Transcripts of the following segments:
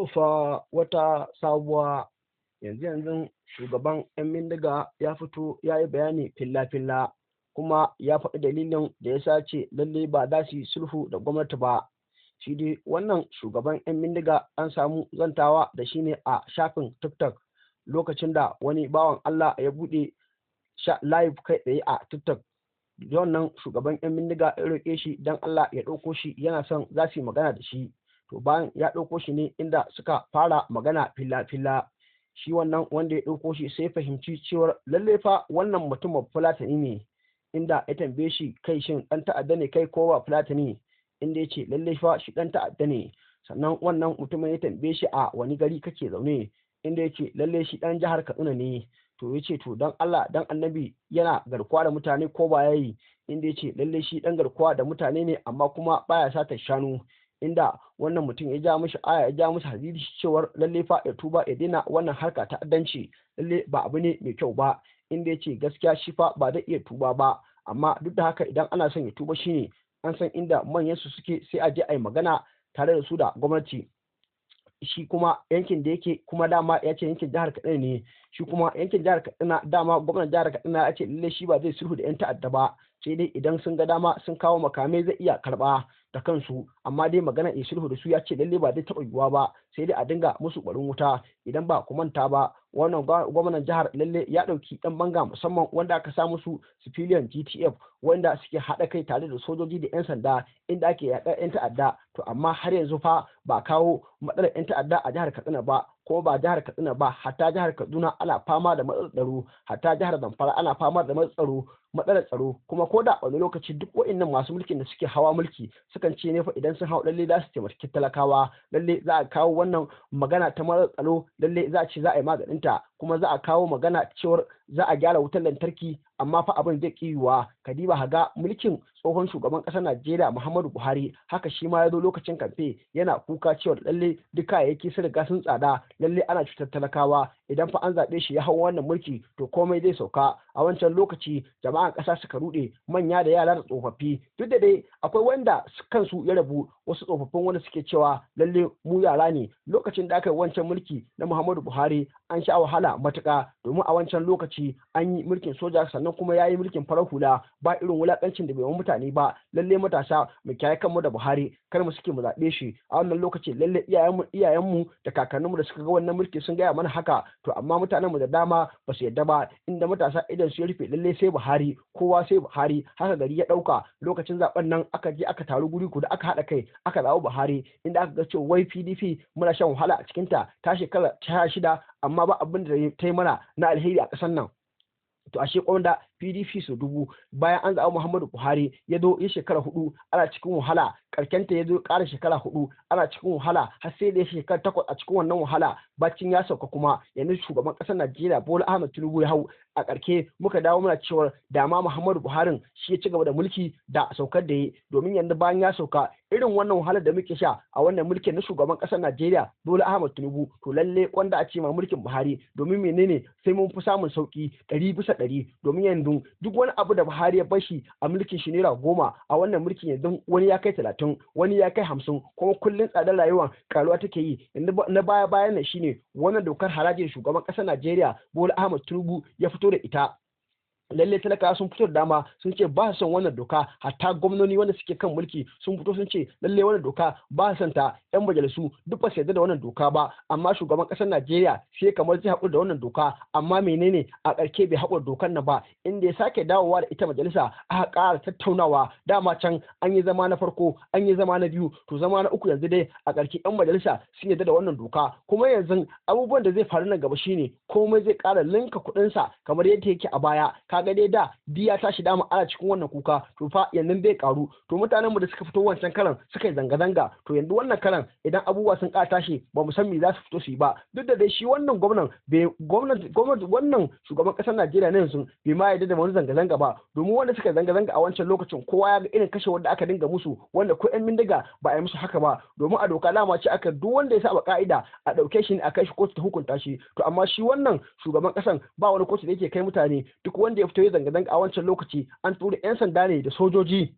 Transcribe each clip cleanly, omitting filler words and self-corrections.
To fa wata sabuwa, yanzu shugaban 'yan bindiga ya fito ya yi bayani filla-filla, kuma ya faɗi dalilin da ya sace lalle ba za su yi sulhu da gwamnati ba. Shi dai wannan shugaban 'yan bindiga an samu zantawa da shi ne a shafin TikTok lokacin da wani bawan Allah ya buɗe live kai tsaye a TikTok. Wannan shugaban 'yan bindiga ya roƙe shi don Allah ya ɗauko shi, yana son za su yi magana da shi. To bayan ya ɗauko shi ne inda suka fara magana filla-filla. Shi wannan wanda ya ɗauko shi sai fahimci cewar lalle fa wannan mutum Fulatani ne, inda ya tambaye shi, kai shin ɗan ta'adda ne kai ko ba Fulatani? Inda ya ce lalle fa shi ɗan ta'adda ne. Sannan wannan mutumin ya tambaye shi, a wani gari kake zaune? Inda ya ce lalle shi ɗan jihar Katsina ne. To ya ce to don Allah don Annabi yana garkuwa da mutane ko ba yayi? Inda ya ce lalle shi ɗan garkuwa da mutane ne, amma kuma baya satar shanu. Inda wannan mutum ya ja mishi aya, ya ja mishi hadisi cewar lalle fa ya tuba ya daina wannan harka ta'addanci, lalle ba abu ne mai kyau ba. Inda ya ce gaskiya shi fa ba zai iya tuba ba, amma duk da haka idan ana son ya tuba shine an san inda manyan su suke, sai a je a yi magana tare da su da gwamnati. Shi kuma yankin da yake kuma dama ya ce yankin jihar Katsina ne. Shi kuma yankin jihar Katsina, dama gwamnan jihar Katsina ya ce lalle shi ba zai sulhu da 'yan ta'adda ba, sai dai idan sun ga dama sun kawo makamai zai iya karba da kansu, amma dai magana ya sulhu da su ya ce lalle ba zai taɓa yiwuwa ba, sai dai a dinga musu barin wuta. Idan ba ku manta ba, wannan gwamnan jihar lalle ya ɗauki ɗan banga musamman wanda aka sa musu civilian GTF, wanda suke haɗa kai tare da sojoji da 'yan sanda inda ake yaƙar 'yan ta'adda. To amma har yanzu fa ba kawo matsalar 'yan ta'adda a jihar Katsina ba, ko ba jihar Katsina ba, hatta jihar Kaduna ana fama da matsalar tsaro, hatta jihar Zamfara ana fama da matsalar tsaro. Kuma ko da wani lokaci duk wa'annan masu mulkin da suke hawa mulki sukan ce ne fa idan sun hau lalle za su taimaki talakawa, lalle za a kawo wannan magana ta matsalar tsaro, lalle za a ce za a yi maganinta, kuma za a kawo magana cewar za a gyara wutar lantarki, amma fa abin zai ƙi yiwuwa. Kadiba haga mulkin tsohon shugaban ƙasar Najeriya Muhammadu Buhari, haka shi ma ya zo lokacin kamfe yana kuka cewar lalle duk kayayyaki sun riga sun tsada, lalle ana cutar talakawa, idan fa an zaɓe shi ya hau wannan mulki to komai zai sauka. A wancan lokaci jama'an ƙasa suka ruɗe, manya da yara da tsofaffi, duk da dai akwai wanda kansu ya rabu, wasu tsofaffin wanda suke cewa lalle mu yara ne. Lokacin da aka yi wancan mulki na Muhammadu Buhari an sha wahala matuƙa, domin a wancan lokaci an yi mulkin soja, sannan kuma ya yi mulkin farar hula, ba irin wulakancin da bai wa mutane ba. Lalle matasa mu kiyaye kanmu da Buhari, kar mu suke mu zaɓe shi a wannan lokaci. Lalle iyayenmu da kakanninmu da suka ga wannan mulki sun gaya mana haka, to amma mutanenmu da dama ba su yadda ba, inda matasa idan su ya rufe lalle sai Buhari, kowa sai Buhari. Haka gari ya ɗauka lokacin zaben nan, aka je aka taru guri guda aka haɗa kai aka zaɓi Buhari, inda aka ga cewa wai PDP muna shan wahala a cikinta ta shekara 16, amma ba abin da ta yi mana na alheri a ƙasar nan. To ashe kwanda PDP su 1000. Bayan an zaɓi Muhammadu Buhari ya zo ya shekara 4 ana cikin wahala, karkenta ya zo ƙara shekara 4 ana cikin wahala, har sai da ya shekara 8 a cikin wannan wahala. Bacin ya sauka kuma yanzu shugaban ƙasar Najeriya Bola Ahmed Tinubu ya hau. A ƙarke muka dawo muna cewar dama Muhammadu Buhari shi ya ci gaba da mulki da saukar da yi, domin yanzu bayan ya sauka irin wannan wahalar da muke sha a wannan mulkin na shugaban ƙasar Najeriya Bola Ahmed Tinubu, to lalle kwanda a ce ma mulkin Buhari, domin menene sai mun fi samun sauki 100%. Domin yanzu duk wani abu da Buhari ya bashi a mulkin shi naira 10, a wannan mulkin yanzu wani ya kai 30, wani ya kai 50, kuma kullun tsadar rayuwa karuwa take yi. Yanzu na baya bayan nan shine wannan dokar harajin shugaban ƙasar Najeriya Bola Ahmed Tinubu ya fito da ita. Lalle talakawa sun fito da dama sun ce ba su son wannan doka, hatta gwamnoni wanda suke kan mulki sun fito sun ce lalle wannan doka ba su son ta, yan majalisu duk ba su yarda da wannan doka ba. Amma shugaban ƙasar Najeriya sai kamar zai haƙura da wannan doka, amma menene a ƙarshe bai haƙura dokar nan ba, inda ya sake dawowa da ita majalisa aka ƙara tattaunawa. Dama can an yi zama na farko, an yi zama na biyu, to zama na uku yanzu dai a ƙarshe yan majalisa sun yarda da wannan doka. Kuma yanzu abubuwan da zai faru nan gaba shine komai zai ƙara linka kuɗinsa kamar yadda yake a baya. Kaga dai da diya ta shi dama ana cikin wannan kuka, to fa yanzu bai karu. To mutanen mu da suka fito wancan karan suka yi zanga-zanga, to yanzu wannan karan idan abubuwa sun ƙara tashi ba mu san me za su fito su yi ba. Duk da dai shi wannan gwamnan bai gwamnati wannan shugaban ƙasar Najeriya ne yanzu bai ma yarda da wani zanga-zanga ba, domin wanda suka zanga-zanga a wancan lokacin kowa ya ga irin kashe wanda aka dinga musu, wanda ko 'yan bindiga ba a yi musu haka ba. Domin a doka dama ce aka duk wanda ya saba ka'ida a ɗauke shi ne a kai shi kotu ta hukunta shi. To amma shi wannan shugaban ƙasan ba wani kotu da yake kai mutane. Duk wanda ya fito ya zanga-zanga a wancan lokaci an tura 'yan sanda ne da sojoji.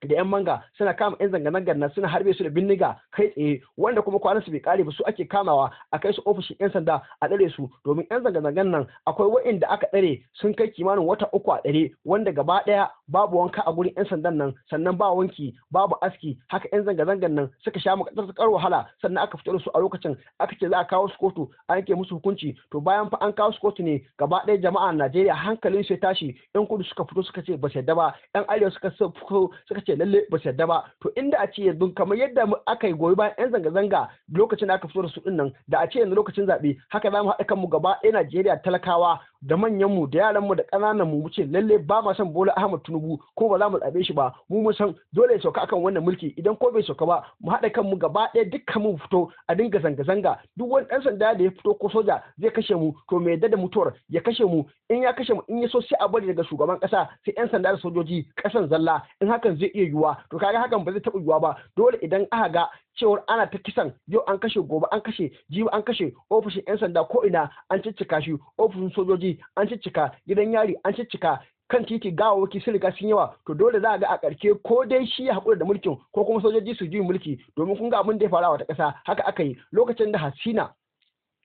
da 'yan manga suna kama 'yan zanga-zangar nan, suna harbe su da bindiga kai tsaye, wanda kuma kwanan su bai kare ba su ake kamawa a kai su ofishin 'yan sanda a tsare su. Domin 'yan zanga-zangar nan akwai wa'inda aka tsare sun kai kimanin wata 3 a tsare, wanda gaba daya babu wanka a gurin 'yan sandan nan, sannan ba wanki babu aski, haka 'yan zanga-zangar nan suka sha makatsar wahala. Sannan aka fito da su a lokacin aka ce za a kawo su kotu a yanke musu hukunci. To bayan fa an kawo su kotu ne gaba daya jama'a Najeriya hankalin su ya tashi, 'yan kudu suka fito suka ce ba su yadda ba, 'yan arewa suka fito suka ce lalle ba su yadda ba. To inda a ce yanzu kamar yadda aka yi goyi bayan 'yan zanga-zanga lokacin da aka fito da su din nan, da a ce yanzu lokacin zaɓe haka za mu haɗa kanmu gaba ɗaya Najeriya, talakawa da manyan mu da yaran mu da ƙananan mu, mu ce lalle ba ma son Bola Ahmed Tinubu ko ba za mu zaɓe shi ba. Mu mun san dole ya sauka akan wannan mulki, idan ko bai sauka ba mu haɗa kanmu gaba ɗaya dukkan mu fito a dinga zanga-zanga. Duk wani ɗan sanda da ya fito ko soja zai kashe mu, to me yadda da mutuwar ya kashe mu. In ya kashe mu, in ya so sai a bari daga shugaban ƙasa sai 'yan sanda da sojoji ƙasan zalla, in hakan zai iya yiwuwa. To kaga hakan ba zai taɓa yiwuwa ba. Dole idan aka ga cewar ana ta kisan, yau an kashe, gobe an kashe, jibi an kashe, ofishin 'yan sanda ko ina an ciccika shi, ofishin sojoji an ciccika, gidan yari an ciccika, kan titi gawawwaki sun riga sun yawa, to dole za a ga a ƙarshe ko dai shi ya haƙura da mulkin ko kuma sojoji su juyi mulki. Domin kun ga abin da ya faru a wata ƙasa haka aka yi lokacin da Hasina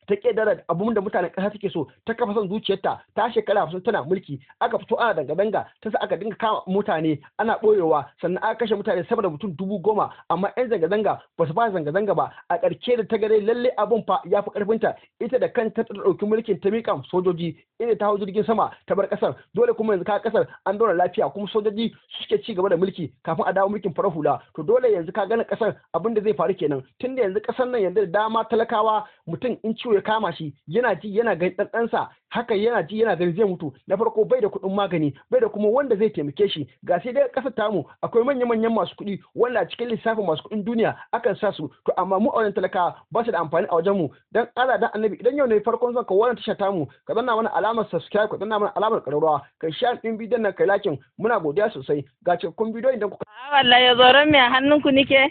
ta ƙetare abun da mutanen ƙasa suke so, ta kafa son zuciyarta, ta shekara 50 tana mulki, aka fito ana danga-danga, ta sa aka dinga kama mutane ana ɓoyewa, sannan aka kashe mutane sama da mutum 10,000, amma 'yan zanga-zanga ba su ba zanga-zanga ba. A ƙarshe da ta gare lalle abun fa ya fi ƙarfinta, ita da kanta ta ɗauki mulkin ta miƙa sojoji, inda ta hau jirgin sama ta bar ƙasar. Dole kuma yanzu ka ƙasar an daura lafiya, kuma sojoji suke ci gaba da mulki kafin a dawo mulkin farar hula. To dole yanzu ka gane ƙasar abin da zai faru kenan, tunda yanzu ƙasar nan yanzu da dama talakawa mutum in ciwo ya kama shi yana ji yana gani ɗanɗansa, haka yana ji yana gani zai mutu. Na farko bai da kuɗin magani, bai da kuma wanda zai taimake shi. Ga sai dai ƙasar tamu akwai manya-manyan masu kuɗi wanda a cikin lissafin masu kuɗin duniya akan sa su, to amma mu a wajen talakawa ba su da amfani a wajen mu. Dan Allah dan Annabi, idan yau ne farkon zuwan ka wannan tasha tamu, ka danna mana alamar subscribe, ka danna mana alamar ƙararrawa, kai share ɗin bidiyon nan, kai lakin. Muna godiya sosai. Ga cikakkun bidiyon idan kuka Wallahi tsoron me hannunku nike?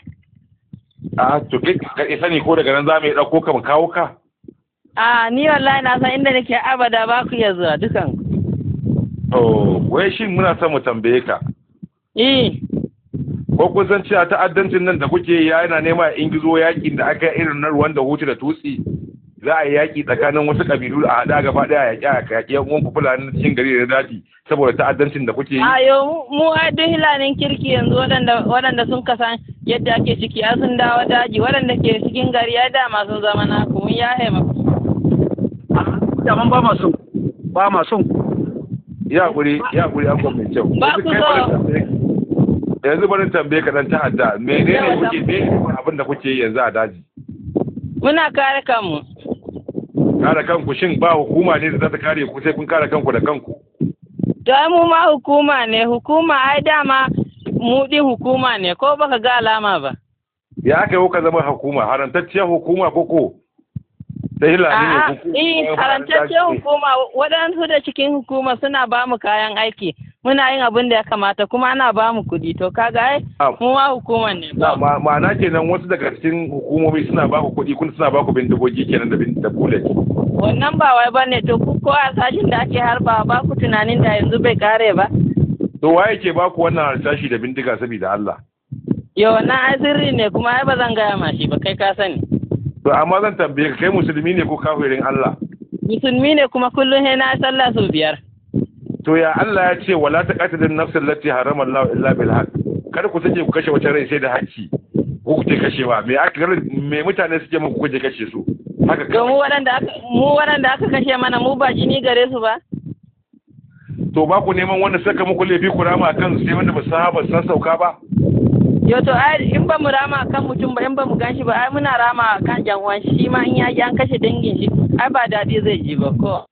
A to kai ka sani ko daga nan za mu yi ɗauko ka mu kawo ka? A ni wallahi na san inda nake, abada ba ku iya zuwa dukan. To wai shin muna son mu tambaye ka. Eh. Ko kun san cewa ta'addancin nan da kuke yi yana nema ingizo yakin da aka yi irin na Rwanda Hutu da Tutsi? Za a yi yaƙi tsakanin wasu ƙabilu a haɗa gaba ɗaya a yaƙi yan uwanku Fulani cikin gari da daji saboda ta'addancin da kuke yi. Ayo mu ai duk hilanin kirki yanzu waɗanda sun kasan yadda ake ciki ai sun dawo daji, waɗanda ke cikin gari ai dama sun zama naku, mun yahe maku. Daman ba ma son ba ma son. Ya guri an gwamnati kyau. Ba ku so. Yanzu bari tambaye ka dan ta'adda, menene kuke abin da kuke yi yanzu a daji? Muna kare kanmu. Kare kanku, shin ba hukuma ne da za ta kare ku sai kun kare kanku da kanku? To ai mu ma hukuma ne, hukuma ai dama mu din hukuma ne, ko baka ga alama ba. Ya aka yi kuka zama hukuma, haramtacciyar hukuma koko? Ta hilali ne hukuma. Eh, haramtacciyar hukuma, waɗansu da cikin hukuma suna ba mu kayan aiki, muna yin abin da ya kamata kuma ana ba mu kuɗi, to kaga ai mu ma hukuma ne. Ma'ana kenan wasu daga cikin hukumomi suna ba ku kuɗi, kun suna ba ku bindigogi kenan da bullet. Wannan ba wai bane, to ku ko a sashin da ake harba ba ku tunanin da yanzu bai kare ba. To waye ke ba ku wannan harsashi da bindiga saboda Allah? Yo wannan ai sirri ne kuma ai ba zan gaya ma shi ba, kai ka sani. To amma zan tambaye ka, kai musulmi ne ko kafirin Allah? Musulmi ne kuma kullum sai na sallah sau 5. To ya Allah ya ce wala taqatilun nafsal lati harama Allah illa bil haqq. Kada ku sake ku kashe wata rai sai da haƙƙi. Ko kuke kashewa, me aka me mutane suke muku kuke kashe su? Haka to mu waɗanda aka kashe mana mu ba jini gare su ba. To ba ku neman wanda saka muku laifi ku rama kan sai wanda ba saba san sauka ba? Yo to ai in ba mu rama kan mutum ba, in ba mu ganshi ba, ai muna rama kan jan uwan shi, ma in ya ji an kashe dangin shi ai ba daɗi zai ji ba ko.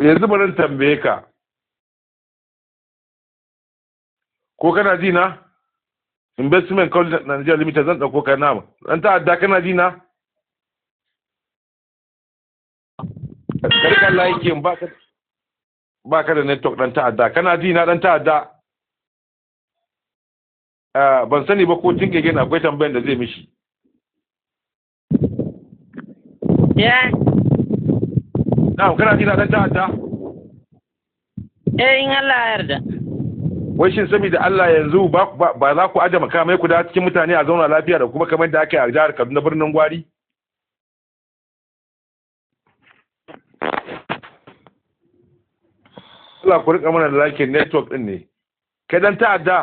Yanzu bari tambaye ka, ko kana ji na? Investment College Nigeria Limited zan ɗauko ka na. Dan ta'adda kana ji na? Karka like ba ka da network dan ta'adda. Kana ji na dan ta'adda? Ban sani ba ko tinke gani akwai tambayan da zai mishi. Yeah. Na'am, kana ji na dan ta'adda? Eh, in Allah ya yarda. Wai shin saboda Allah yanzu ba za ku aje makamai ku da cikin mutane a zauna lafiya da kuma kamar da aka yi a jihar Kaduna birnin Gwari? Allah ku rika mana like network din ne. Kai dan ta'adda.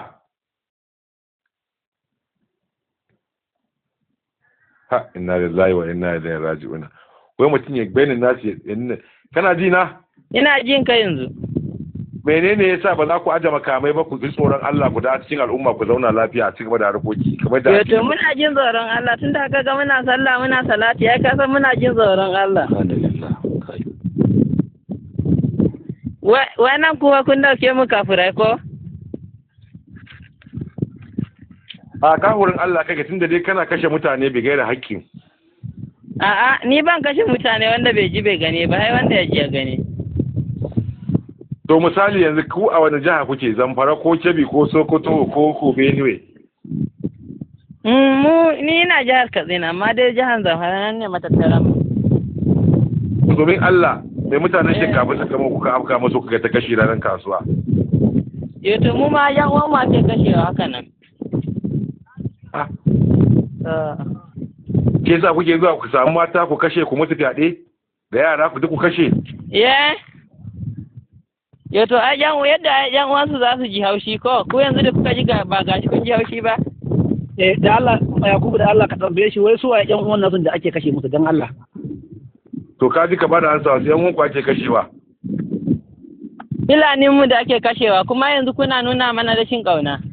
Ha inna lillahi wa inna ilaihi raji'un. Wai mutum ya bayyana nashi kana ji na? Ina jin ka yanzu. Menene yasa ba za ku aje makamai ba ku ji tsoron Allah ku da cikin al'umma ku zauna lafiya a cikin da harkoki kamar da to muna jin tsoron Allah tunda haka ga muna sallah muna salati ai ka san muna jin tsoron Allah. Alhamdulillah. Wai nan kuma kun dauke mu kafirai ko? A kafirin Allah kake tunda dai kana kashe mutane bai gaira haƙƙi. A'a ni ban kashe mutane wanda bai ji bai gani ba ai wanda ya ji ya gani. To misali yanzu ku a wani jiha kuke, Zamfara ko Kebbi ko Sokoto ko Benue? Mu ni ina jihar Katsina amma dai jihar Zamfara nan ne matattaran mu. Domin Allah mai mutanen shinkafa suka mu kuka afka musu kuka ta kashi ranar kasuwa. Yo to mu ma yan uwan mu ake kashewa haka nan. Ke sa kuke zuwa ku samu mata ku kashe ku musu fyaɗe da yara ku duk ku kashe? Yeah. Yo to ai yan yadda yan uwansu za su ji haushi ko ku yanzu da kuka ji ba gashi kun ji haushi ba. Eh da Allah Yakubu da Allah ka tambaye shi wai su waye yan uwan nasu da ake kashe musu dan Allah. To ka ji ka bada ansa wasu yan uwan ku ake kashewa. Filanin mu da ake kashewa kuma yanzu kuna nuna mana rashin kauna.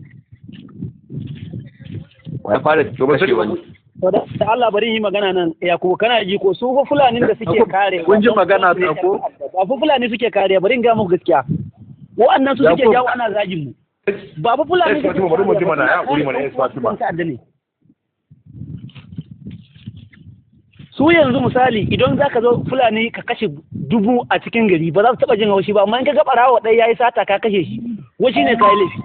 Wai fara kashewa ne. Da Allah bari yi magana nan Yakubu kana ji ko su fa Fulanin da suke kare. Kun ji magana ta ko? Ba fa Fulani suke kare bari in ga muku gaskiya. Wa'annan su suke jawo ana zagin mu. Ba fa Fulani suke kare. Bari mu ji mana ya hakuri mana ya Fatima. Su yanzu misali idan zaka zo Fulani ka kashe 1000 a cikin gari ba za su taba jin haushi ba amma in ka ga barawa ɗaya yayi sata ka kashe shi wai shine kai laifi.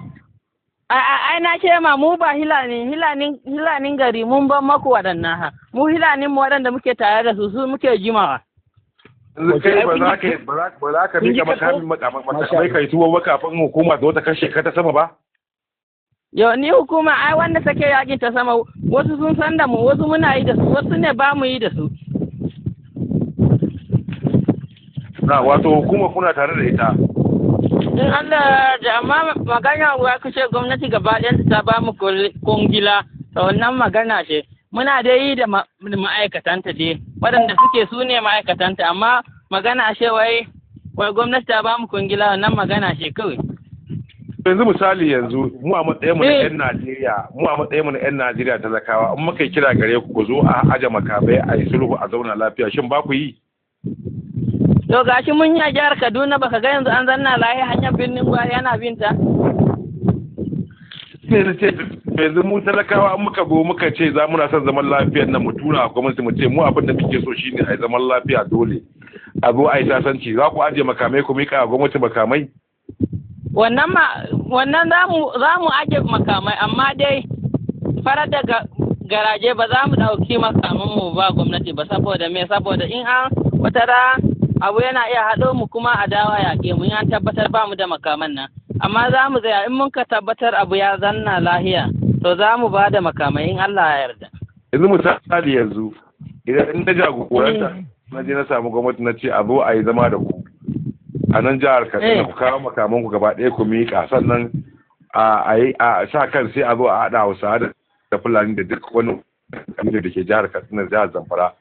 Ai na ce ma mu ba hilanin gari mun ban maku waɗannan ha mu hilanin mu waɗanda muke tare da su su muke jimawa. Yanzu kai ba za ka ba za ka mika makamin makamai kai tuwo ba kafin hukuma ta kashe ka ta sama ba? Yo ni hukuma ai wanda take yakin ta sama wasu sun san da mu wasu muna yi da su wasu ne ba mu yi da su. Na wato hukuma kuna tare da ita. In Allah da amma magana wa kuce gwamnati gaba ɗayanta ta ba mu kungila to wannan magana ce muna dai yi da ma'aikatanta dai waɗanda suke su ne ma'aikatanta amma magana ce wai gwamnati ta ba mu kungila wannan magana ce kawai. Yanzu misali yanzu mu a matsayin mu na 'yan Najeriya mu a matsayin mu na 'yan Najeriya talakawa in muka kira gare ku ku zo a aje makamai a yi sulhu a zauna lafiya shin ba ku yi? To gashi mun yi a jihar Kaduna baka ga yanzu an zanna lahi hanyar birnin Gwari ana binta. Yanzu mu talakawa an muka go muka ce za muna son zaman lafiyar nan mu tura a gwamnati mu ce mu abin da muke so shine a yi zaman lafiya dole. A zo a yi sasanci za ku aje makamai ku mika a gwamnati makamai. Wannan za mu aje makamai amma dai farar da garaje ba za mu ɗauki makamanmu ba gwamnati ba saboda me saboda in an wata abu yana iya haɗo mu kuma a dawa yaƙe mu an tabbatar ba mu da makaman nan amma za mu tsaya in mun ka tabbatar abu ya zanna lahiya to za mu ba da makamai in Allah ya yarda. Yanzu misali yanzu idan na jagoranta na je na samu gwamnati na ce a zo a yi zama da ku a nan jihar Katsina ku kawo makaman ku gaba ɗaya ku miƙa sannan a yi a sa kan sai a zo a haɗa Hausawa da Fulani da duk wani da ke jihar Katsina jihar Zamfara.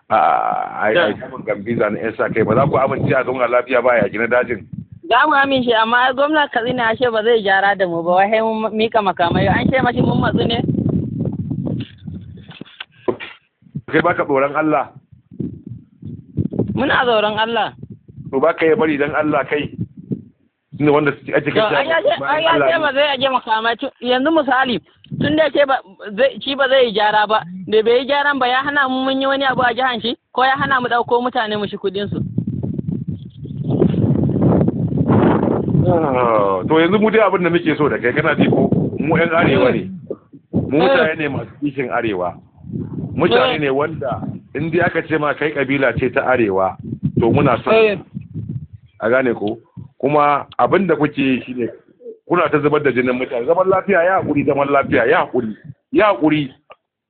A yi gambiza na 'yan sa kai ba za ku amince a zauna lafiya ba yaƙi na dajin. Za mu amince amma gwamnan Katsina ya ce ba zai gyara da mu ba wai mun mika makamai an ce mashi mun matsu ne. Kai baka tsoron Allah. Muna tsoron Allah. To baka yi bari dan Allah kai. Tunda wanda ake kashe. Ai ya ce ba zai aje makamai yanzu misali tun da ce shi ba zai yi gyara ba da bai yi gyaran ba ya hana mu mun yi wani abu a jihan shi ko ya hana mu ɗauko mutane mu shi kuɗin su. To yanzu mu dai abin da muke so da kai kana ji ko mu ƴan arewa ne mu mutane ne masu kishin arewa mutane ne wanda in dai aka ce ma kai kabila ce ta arewa to muna son a gane ko kuma abin da kuke yi shine Kuna ta zubar da jinin mutane. Zaman lafiya ya haƙuri, zaman lafiya ya haƙuri, ya haƙuri,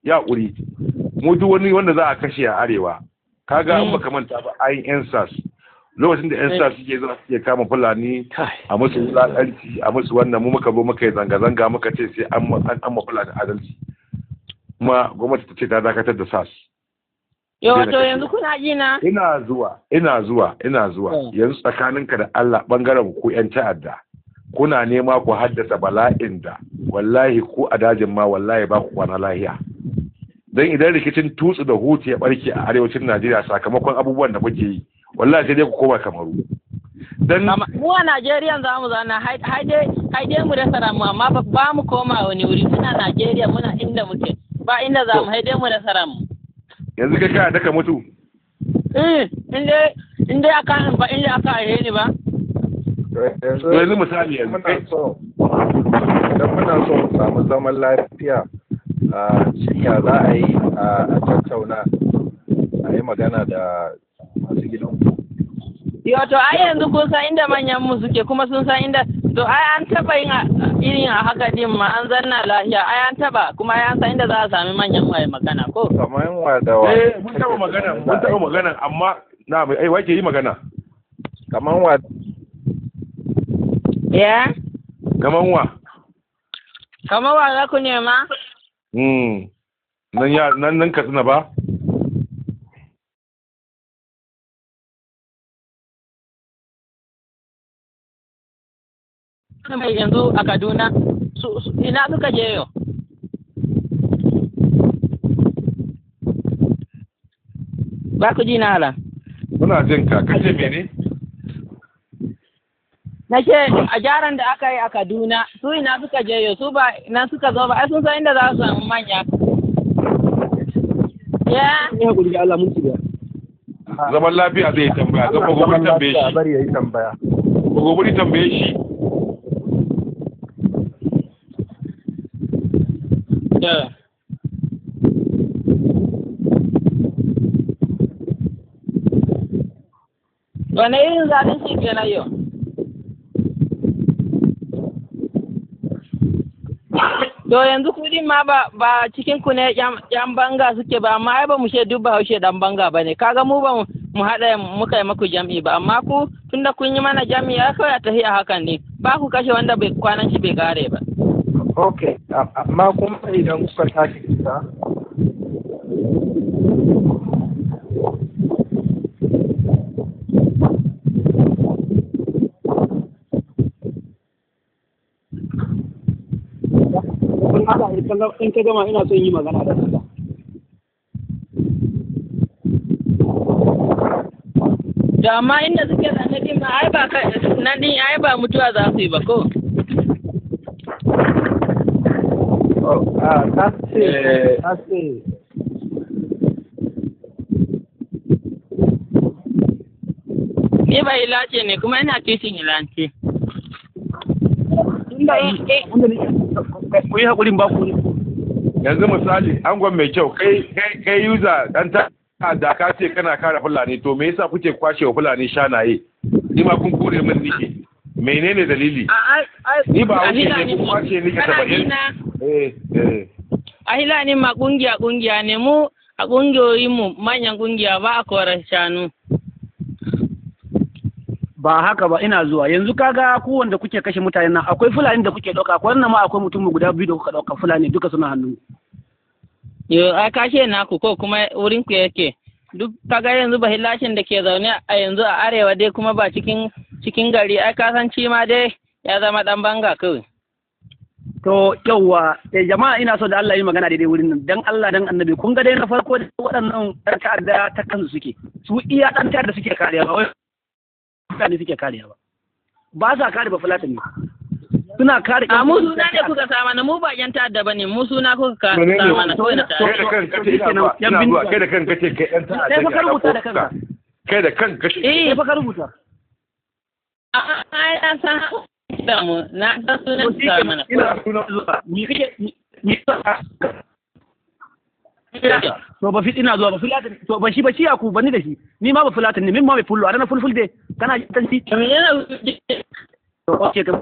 ya haƙuri. Mu duk wani wanda za a kashe a arewa, kaga in baka manta ba ayin yan SARS. Lokacin da yan SARS suke zuwa suke kama Fulani a musu wulaƙanci, a musu wannan, mu muka zo muka yi zanga-zanga muka ce sai an ma Fulani adalci. Kuma gwamnati ta ce ta dakatar da SARS. Yo, to yanzu kuna ji na? Ina zuwa, ina zuwa, ina zuwa. Yanzu tsakaninka da Allah bangaren ku yan ta'adda, kuna nema ku haddasa bala'in da wallahi ku a dajin ma wallahi ba ku kwana lahiya. Don idan rikicin Tutsu da Hutu ya barke a arewacin Najeriya sakamakon abubuwan da kuke yi, wallahi sai dai ku koma Kamaru. Dan mu a Najeriya za mu zauna hai dai mu rasa ramu, amma ba mu koma wani wuri. Muna Najeriya, muna inda muke, ba inda za mu, hai dai mu rasa ramu. Yanzu kai kana daka mutu? Eh, in dai aka ba inda aka aihe ni ba. Yanzu misali yanzu idan muna so mu samu zaman lafiya, a shin ya za a yi a tattauna, a yi magana da masu gidanku? Yo, to ai yanzu kun san inda manyan mu suke, kuma sun san inda. To ai an taba yin irin a haka din ma an zanna lafiya. Ai an taba, kuma ai an san inda za a sami manyan mu a yi magana ko. Kamar wa da wa? Eh, mun taba magana, mun taba magana, amma na mai ai wake yi magana. Kamar wa? Ya? Kaman wa? Kamar wa za ku nema? Nan ya nan nan Katsina ba? Mai yanzu a Kaduna su ina suka je yau? Ba ku ji na hala? Muna jin ka, kace mene? Na ce a gyaran da aka yi a Kaduna, su ina suka je yau? Su ba ina suka zo ba, ai sun san inda za su samu manya. Ya? Ni hakuri da Allah mun ci. Zaman lafiya zai yi tambaya, zan gobe tambaye shi. Bari yayi tambaya. Gobe tambaye shi. Da. Wane irin zalunci kenan yau? To yanzu kudin ma ba cikin ku ne yan banga suke ba, amma ai ba mu she duk Bahaushe dan banga ba ne. Kaga mu ba mu haɗa muka yi maku jam'i ba, amma ku tunda kun yi mana jam'i, ya kawai a tafi a hakan ne. Ba ku kashe wanda bai kwanan shi bai kare ba. Ok, amma kuma idan kuka tashi kisa In ka gama, ina son yi magana da Allah. To amma inda suke zanne din ma ai ba nan din ai ba mutuwa za su yi ba ko? Oh, ah, ta ce Ni ba ilace ne, kuma ina kishin ilanci. Ku yi haƙurin ba ku. Yanzu misali, angon mai kyau, kai user dan ta da ka ce kana kare Fulani, to me yasa kuke kwashe wa Fulani shanaye? Ni ma kun kore min nike. Menene dalili? Ni ba wuce ne kun kwashe nike 70. Eh eh. A Hilani ma kungiya kungiya ne. Mu a kungiyoyin mu, manyan kungiya, ba a korar shanu. Ba haka ba, ina zuwa. Yanzu kaga ku wanda kuke kashe mutane nan, akwai Fulani da kuke ɗauka, akwai wannan ma, akwai mutum guda biyu da kuka ɗauka, Fulani duka suna hannu. Yo, ai kashe naku ko kuma wurin ku yake. Duk kaga yanzu bahilashin da ke zaune a yanzu a arewa dai, kuma ba cikin gari, ai ka san ci ma dai ya zama dan banga kawai. To yauwa, eh, jama'a, ina so da Allah yi magana daidai wurin nan, dan Allah dan Annabi. Kun ga dai na farko da waɗannan ɗan ta'adda ta kansu suke, su iya ɗan ta'adda suke kariya, ba wai mutane suke kariya ba. Ba sa kare ba Fulatani, suna kare A mu suna ne kuka sa mana, mu ba yan ta'adda bane, mu suna kuka sa mana kawai na Kai da kanka kace, ina zuwa, ina zuwa, kai da kanka kace kai dan ta'adda. Sai fa ka rubuta da kanka. Kai da kanka kace. Sai fa ka rubuta. A ai na san da mu, na san sunan sa mana. Ina zuwa, ni kake ni? To ba fi ina zuwa ba Fulatani, to ba shi ba shi aku bani da shi, ni ma ba Fulatani ne, min ma mai fullo a ranar fulfulde kana tanti. Menene? Okay, ka